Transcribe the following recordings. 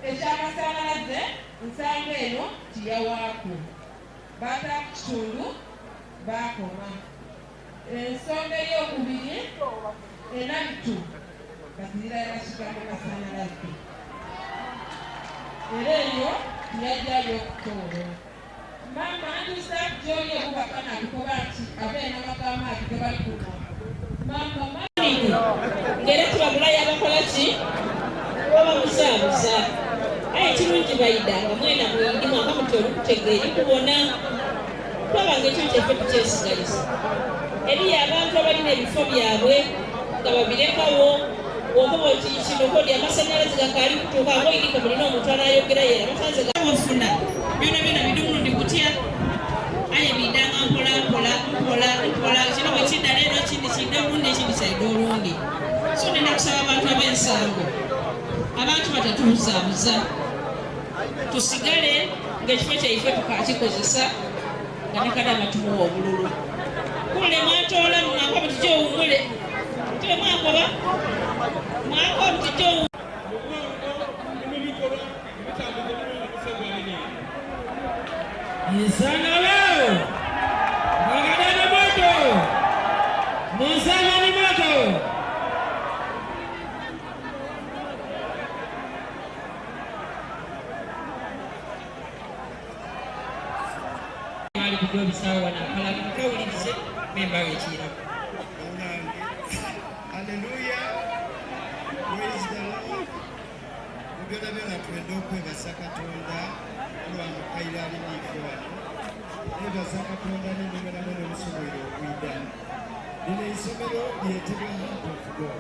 Ekyamasannyalaze nsango eno tiyawaako baata ku kitundu baakoma. Ensonga ey'okubiri enabitu bazirira kigambo masannyalaze era eyo tiyajjayo okutoolo. Mama ntuusa gy'oli obubaka nakukoba nti abeena amagambo gebali kuno. Mama ng'era tubagulayo abakola ki bababuzaabuza. Aye kirungi bayida nga mwena mwindi mwaka muti olukutegeeri kubona twabanga ekyo kyaffe tukyesigaliza. Eriyo abantu abalina ebifo byabwe nga babirekawo okoba oti kino kodi amasannyalaze gakaali kutuuka ngoyirika mulina omuntu anaayogera yera amasannyalaze gabafuna byona byona biri omulundi gutya aye bidanga mpola mpola mpola mpola kino bwe kidda leero ekindi kidda olundi ekindi kyaidda olundi. So nina kusaba abantu ab'ensango abantu batatubuzaabuza tusigale ng'ekifo kyaife tukakikozesa nga ne Kadama tumuwa obululu. Kule mwatoola mwakoba mutijje owummule tule mwakoba mwakoba mutijje owummule. Nsangalo Bagadana moto Museveni moto. Ali kujja obisawo wano akalala mukawulirize memba w'ekirabo. Hallelujah. Praise the Lord. Mu byonna byonna twenda okwebaza Katonda olwa mukaire ali n'ife wano. Nebaza Katonda n'emwe namwe n'omusoboire okwida. Lino eisomero lyetebwa Heart of God.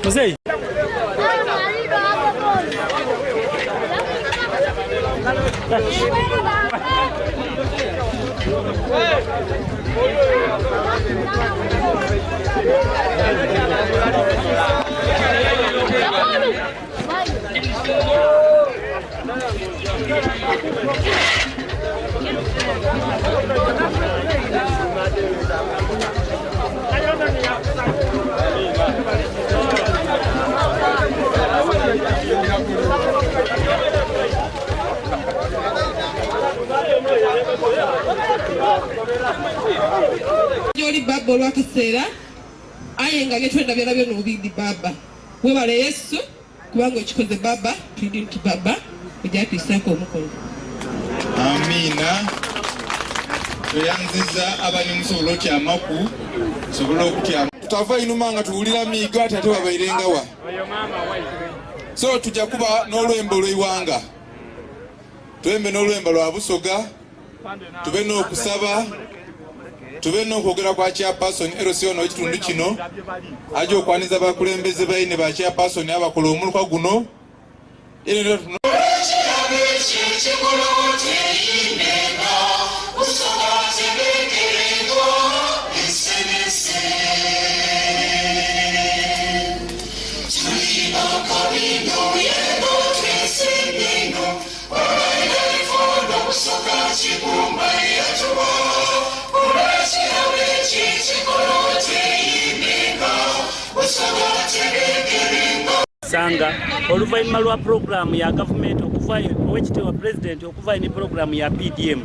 Mzee. Gyoli baba olw'akaseera aye nga byetwenda byona byona obubidi baba. Webale Yesu kubanga okikoze baba, tulidi nti baba ojja tuyisaako omukono. Amiina. Tweyanziza abali musobola otyamaku, sobola okutyama. Tutava inuma nga tuwulira miigo ate ate babairengawa. So tujja kuba n'olwembo lw'eiwanga. Twembe n'olwembo lwa Busoga, tube n'okusaba, tube n'okwogera kwa chairperson LC ono w'ekitundu kino, ajja okwaniza abakulembeze baine ba chairperson abakola omuluka guno. Sanga oluvannyuma lwa pulogulaamu ya gavumenti okuvayo owekitiibwa pulezidenti okuvayo ne pulogulaamu ya PDM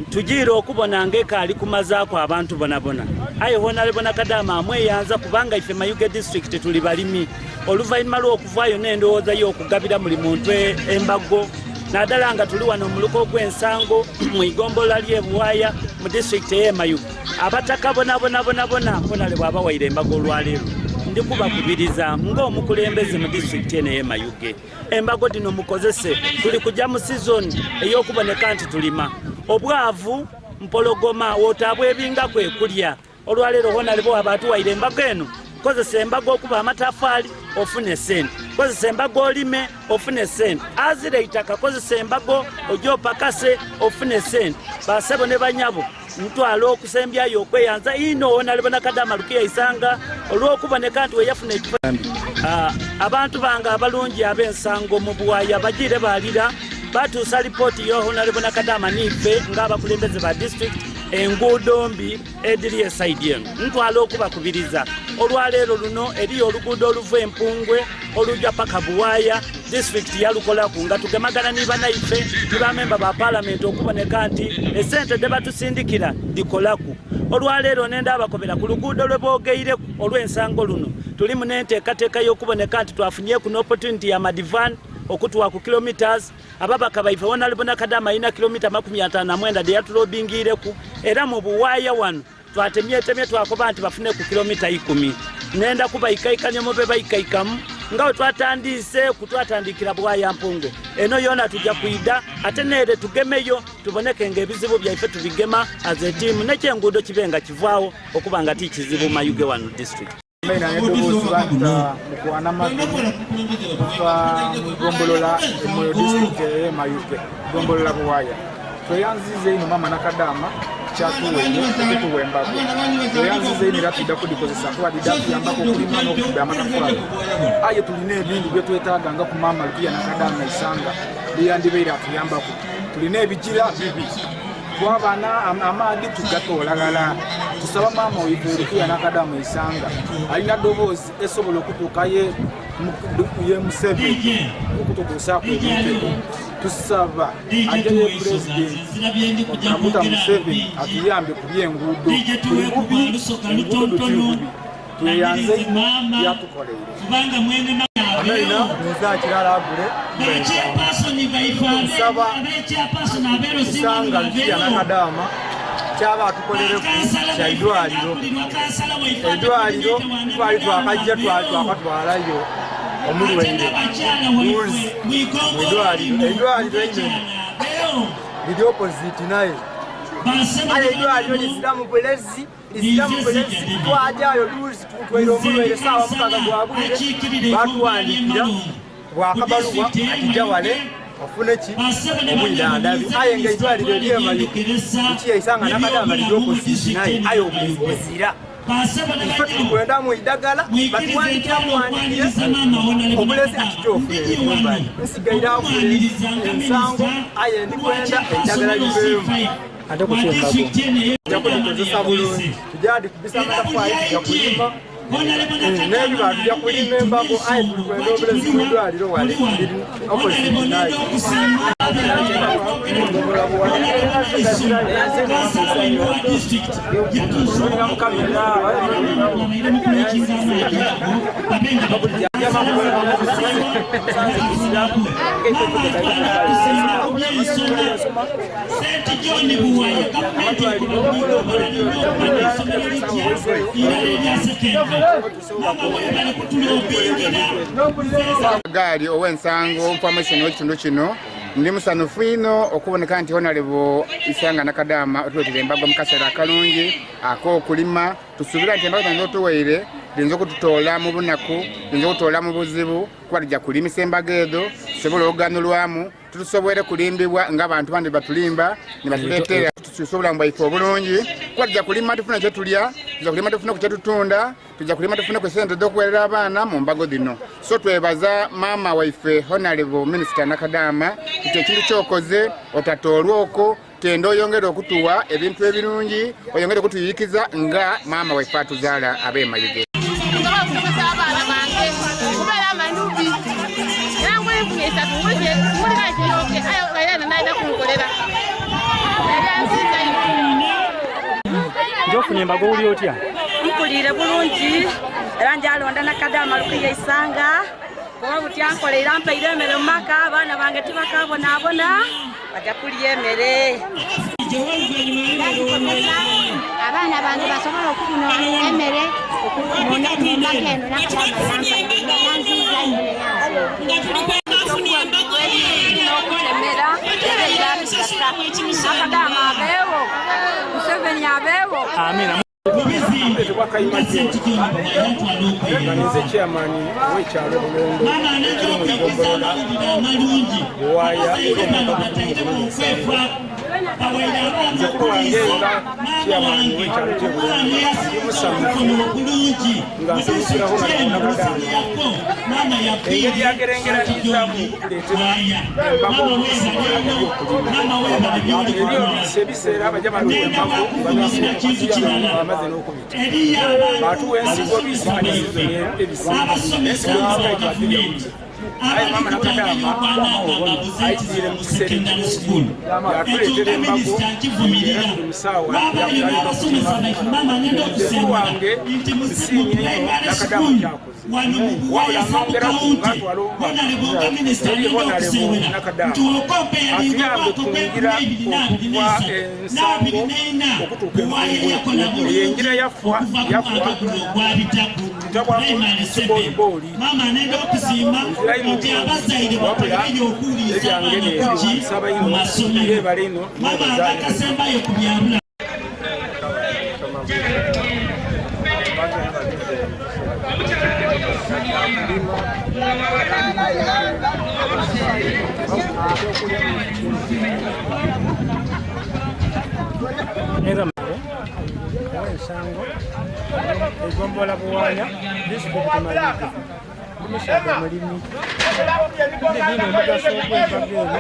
tugiire okubona ng'ekaali kumazaako abantu bonabona. Aye Honorable Nakadama amweyanza kubanga ife Mayuge district tuli balimi. Oluvannyuma lw'okuvaayo n'endowooza y'okugabira buli muntu embago naddala nga tuli wano omuluka ogw'ensango mu igombolola ly'e Buwaaya mu disitulikiti ey'e Mayuge. Abataka bona bona bona bona Honorable abawaire embago olwaleero. Ndikubakubiriza ng'omukulembeze mu disitulikiti eno ey'e Mayuge. Embago dino mukozese, tuli kujja mu sizoni ey'okuboneka nti tulima. Obwavu mpologoma wootaabwa ebinga kwe kulya. Olwaleero Honorable aba atuwaire embago eno, kozesa embago okuba amataffaali ofune ssente, kozesa embago olime ofune ssente, azira eitaka kozesa embago ojje opakase ofune ssente. Basebo ne banyabo ntwala okusembyayo okweyanza ino Honorable Nakadama Lukiya Isanga olw'okuboneka nti weyafuna ekifo. Abantu bange abalungi ab'ensango mu Buwaaya bagiire baalira batuusa lipooti ya Honorable Nakadama n'ife ng'abakulembeze ba district enguudo mbi ediri esaidi eno. Ntwala okubakubiriza olwaleero luno eriyo oluguudo oluva Empungwe olujja paka Buwaaya disitulikiti yalukolaku nga tugemagana ni bannaife ni bamemba ba paalamenti okuboneka nti esente de batusindikira dikolaku. Olwaleero nenda abakobera ku luguudo lwe boogeireku olw'ensango luno tulimu n'enteekateeka y'okuboneka nti twafunyeku n'opportunity ya Madivan okutuwa ku kilometers. Ababaka baife Honorable Nakadama alina kilomita 59 de yatulobingiireku era mu Buwaaya wano twatemyetemye twakoba nti bafune ku kilomita 10. Nenda kubaikaikanya mube baikaikamu nga we twatandiise kutwatandikira Buwaaya Mpungwe eno yona tujja kwida ate neere tugemeyo tuboneke ng'ebizibu byaife tubigema as a team n'ekyenguudo kibe nga kivaawo okuba nga ti kizibu Mayuge wano district. Mena eddoboozi batta mukwana magulu kuva mu ggombolola Emoyo district ey'e Mayuge, ggombolola Buwaaya. Tweyanziza ino mama Nakadama kyatuweire okutuwa embago. Tweyanziza ino era tudda kudikozesa kuba didda tuyambako okulima n'okukuba amataffaali. Aye tulina ebintu bye twetaaga nga ku mama Lukiya Nakadama Isanga byeyandibeire atuyambako. Tulina ebigira bibi twabana amaadi tugatoolagala. Tusaba maama oife Lukiya Nakadama Isanga alina ddoboozi esobola okutuuka ye Museveni okututuusaako ebintu ebyo. Tusaba ajja ye pulezidenti Kaguta Museveni atuyambe ku by'enguudo. Tuli bubi, enguudo tuli bubi. Tweyanze nnyo byatukoleire. Amina nza kirala agule nsaba Isanga Lukiya Nakadama kyaba atukolereku kya idwaliro. Eddwaliro twali twakajja twali twakatwalayo omulwaire luzi mu ddwaliro. Eddwaliro ennene liri opposite naye ale eddwaliro liziramu bulezi liziramu bulezi. Twajjayo luzi tutwaire omulwaire saawa 6 gwa bwire batuwandiikira bwakabaluwa atijja wale ofune ki omuyiranda. Aye nga eddwaliro ery'e Mayuge Lukiya Isanga Nakadama liri opposite naye aye obulezi buzira. Ife tulikwenda mu iddagala batuwandikira muwandikire obulezi atijja ofune ekumbali nsigaire akule ensango aye ndikwenda eddagala liveemu. Ate ku kyembago tujja kulikozesa bulungi, tujja dikubisa amataffaali, tujja kulima n'ebibala, tujja kulima embago aye tulikwenda obulezi bw'eddwaliro wale liri opposite naye. Harrison kansala wa district yatuusa mukulokinga amaagi ago babenga St. John Buwaya gavumenti ekola litya irala erya sekendary mama webale kutulobingira gaali ow'ensango information w'ekitundu kino. Ndi musanufu ino okuboneka nti Honorable Isanga Nakadama otuleetera embago mu kaseera akalungi ak'okulima. Tusuubira nti embago zino z'otuweire ziyinza okututoola mu bunaku, ziyinza okututoola mu buzibu, kuba tujja kulimisa embago ezo tusobole okuganulwamu, tutusobole kulimbibwa ng'abantu bandi batulimba ne batuleetera tukyuse obulamu bwaife obulungi, kuba tujja kulima tufune kye tulya, tujja kulima tufune ku kye tutunda, tujja kulima tufune ku ssente ez'okuweerera abaana mu mbago zino. So twebaza maama waife Honorable Minister Nakadama nti ekintu kyokoze otatoolwa okwo, tenda oyongere okutuwa ebintu ebirungi, oyongere okutuyiikiza nga maama waife atuzaala ab'e Mayuge. Abaana bange kubeera amanubi era nguli esatu ngulira ekirooke ayo naida kunkolera ebyansinza ino. Njofunye embago owulira otya? Mpulire bulungi era njalonda Nakadama Lukiya Isanga kuba butya nkoleera mpaire emmere mu maka, abaana bange tibakabonaabona bajja kulya emmere. Abaana bange basobola okufuna emmere mu maka eno Nakadama yanziiza ino n'okutemera era eratugasa. Nakadama abeewo, Museveni abeewo. Amina. Nze chairman w'ekyalo Bulondo mu Buwaya nze ku lwange nga chairman w'ekyalo ky'e Bulondo ndi musanufu nga nsanyukiraho Nakadama engeri yagerengeranyizamu okutuleetera embago ebyokulima eri ebiseera abajja batuwa embago bamaze n'okubita batuwa ensigo bisimanyisizo ebisimba ensigo ezikaitwadde. Aye mama Nakadama ayitiriire mu kiseera ekirungi yatuleetera embago era tuli mu ssaawa yakutandika okulima. Nze wange nsiimye nnyo Nakadama kyakoze, wabula nongeraku ng'atwala obubaka eri Honorable Nakadama atuyambe ku ngira okuva ensango okutuuka enkungu. Eyo engira yaffa tutabwako kiboolibooli nzira wabula ebyange nebyo nsaba ino yeebale ino nebazaale. Ensango egombola Buwaya disitulikiti Mayuge omusaadha mulimi ndi omugaso ogw'embago eno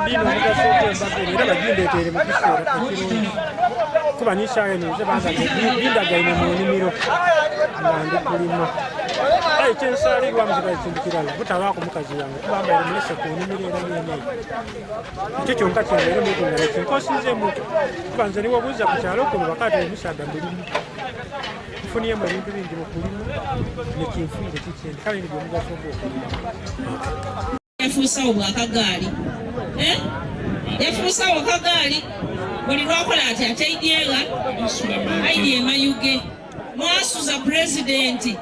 ndi omugaso ogw'embago eno era bagindeetere mu kiseera ekirungi kuba nisaawa eno nze bindagaine mu nnimiro nga ndi kulima. Aye kyensaalirwa muziba ekintu kirala butabaako mukazi wange kuba mbaire mulese ku nnimiro era yeneeyo ekyo kyonka kyembeere mugunga nekinkosinzeemu kuba nze niwobuuza ku kyalo kuno bakati omusaadha mulimi nfuniyemu ebintu bingi mu kulima nekinfiire kikyendi kale nibyo omugaso ogw'okulima. Yafuusawo bwakagaali yafuusawo kagaali buli lwakola ati ateidyega aidye Mayuge mwasuza pulezidenti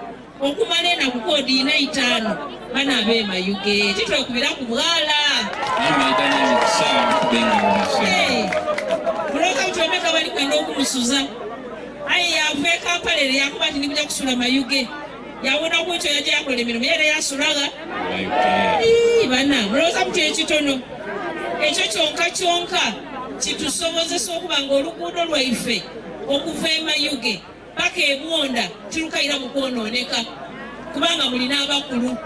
okumala enaku kodi ina itaano bana ab'e Mayuge titwekubira ku bwala buloka butyomeka bali kwenda okumusuza aye yava e Kampala ere yakuba nti ndikuja kusula Mayuge yawona kwekyo yajja yakola emirimu era yasulaga bana mulowooza muti ekitono ekyo kyonka kyonka kitusobozesa okuba nga oluguudo lwaife okuva e Mayuge paka e Bwonda kirukayira mu kwonooneka kubanga mulina abakulu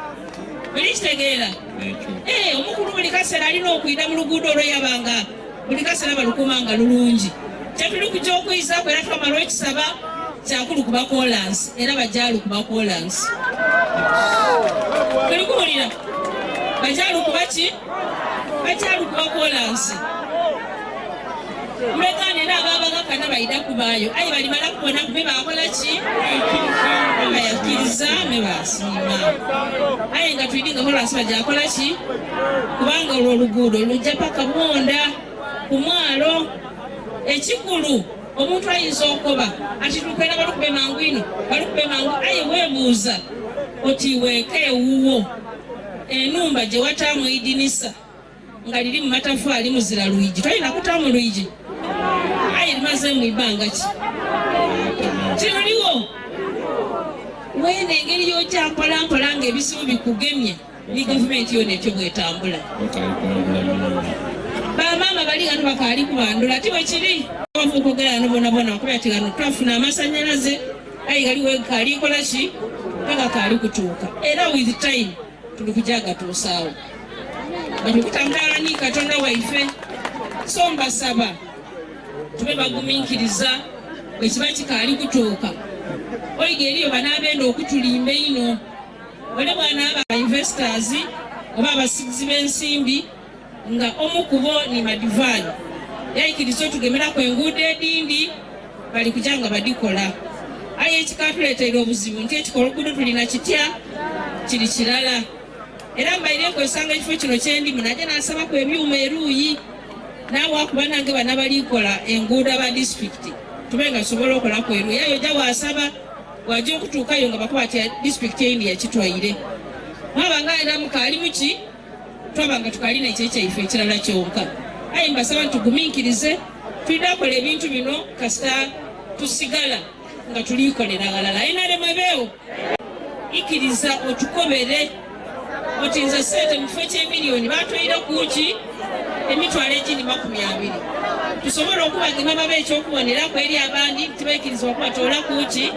muli kitegeera. Omukulu buli kaseera alina okuyita mu luguudo olwo yabanga buli kaseera balukumanga lulungi. Kyetuli kujja okuyizaako era twamala okisaba kyakulu kuba kolansi era bajja kuba kolansi. Tuli kuwulira bajja kuba ki? Bajja kuba kolansi. Mulekane n'ababagakana bayida kubaayo aye balimala kubona kube bakola ki bayakkiriza me basiima aye nga tuyidinga kolansi bajakola ki kubanga olwo oluguudo lujja paka Bwonda ku mwalo ekikulu omuntu ayinza okuba ati tukwera balukube mangu ino balukube mangu aye weebuuza oti weeka ewuwo enumba gye wataamu idinisa nga liri mu matafaali muzira lwigi tolina kutaamu lwigi aye limazeemu ibanga ki kiruliwo weena engeri y'ojja mpola mpola ng'ebizibu bikugemye ni gavumenti yona etyo bwetambula bamaama bali gano bakaali kubandula ti bwe kiri bafuukogera gano bonabona bakubira ti gano twafuna amasannyalaze aye galiwo kaalikola ki paka kaali kutuuka era with time tuli kujja gatuusaawo batukutambala ni Katonda waife so mbasaba tube bagumiikiriza bwe kiba kikaali kutuuka oyiga eriyo banaabenda okutulimba ino ole bwanaaba investors oba abasigizi b'ensimbi nga omu ku bo ni Madivaani yayikiriza otugemerako enguudo edindi bali kujja nga badikola aye ekikatuleetera obuzibu nti ekikola oluguudo tulina kitya kiri kirala era mbaire nkozesanga ekifo kino kyendimu najja nasabaku ebyuma eruuyi naawe akuba nange bana balikola enguudo aba disitulikiti tube nga tusobola okolaku eruuyi aye ojja wasaba wajja okutuukayo nga bakuba ti disitulikiti eyindi yakitwaire mwaba nga era mukaali muki twaba nga tukalina ekyekyaife ekirala kyonka aye mbasaba ntugumiikirize tulina kola ebintu bino kasita tusigala nga tulikolera ghalala NRM ebeewo ikiriza otukobere oti nze sente mu kifo ky'emiliyoni batwaire kuki emitwalo egindi 20 tusobole okubagema babe ekyokuboneraku eri abandi tibaikiriza okubatoola kuki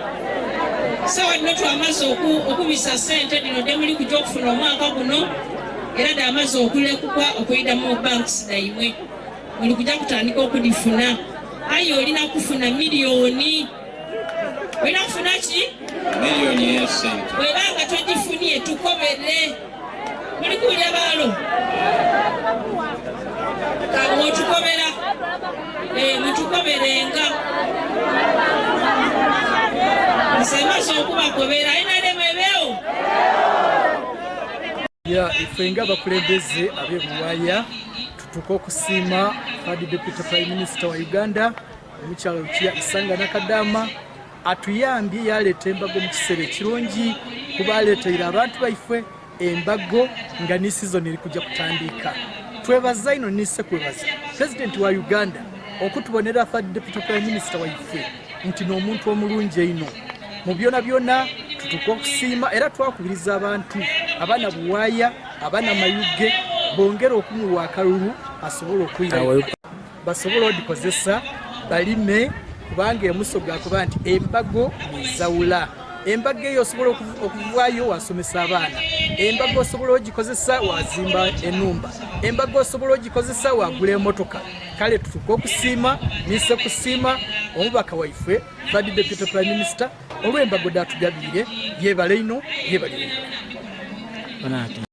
sawa dino twamaze okubisa sente dino demuli kujja okufuna omwaka guno era damaze okulekukwa okuyida mu banks daimwe oli kujja kutandika okudifuna aye olina kufuna miliyoni olina kufuna ki miliyoni ya sente bwebanga togifunie tukobere muli kuwulira baalo otukobera mutukoberenga nze maze okubakobera NRM ebeewo. Ya ife nga abakulembeze ab'e Buwaya tutuuka okusiima Third Deputy Prime Minister wa Uganda omukyala Lukia Isanga Nakadama atuyambye yaleeta embago mu kiseera ekirungi kuba aleeteire abantu baife embago nga ni season eri kujja kutandika. Twebaza ino nise kwebaza President wa Uganda okutubonera Third Deputy Prime Minister waife nti n'omuntu omulungi eno mu byona byona tutuuka okusiima era twakubiriza abantu abaana Buwaya abaana Mayuge bongere okumuwa akalulu asobole okwira basobole odikozesa balime kubanga emuso gwakuba nti embago nezawula embago eyo osobola okuvaayo wasomesa abaana embago osobola ogikozesa wazimba enumba embago osobola ogikozesa wagula emotoka. Kale tutuuka okusiima nise kusiima omubaka waife Third Deputy Prime Minister olw'embago datugabire yebale ino yebale ino.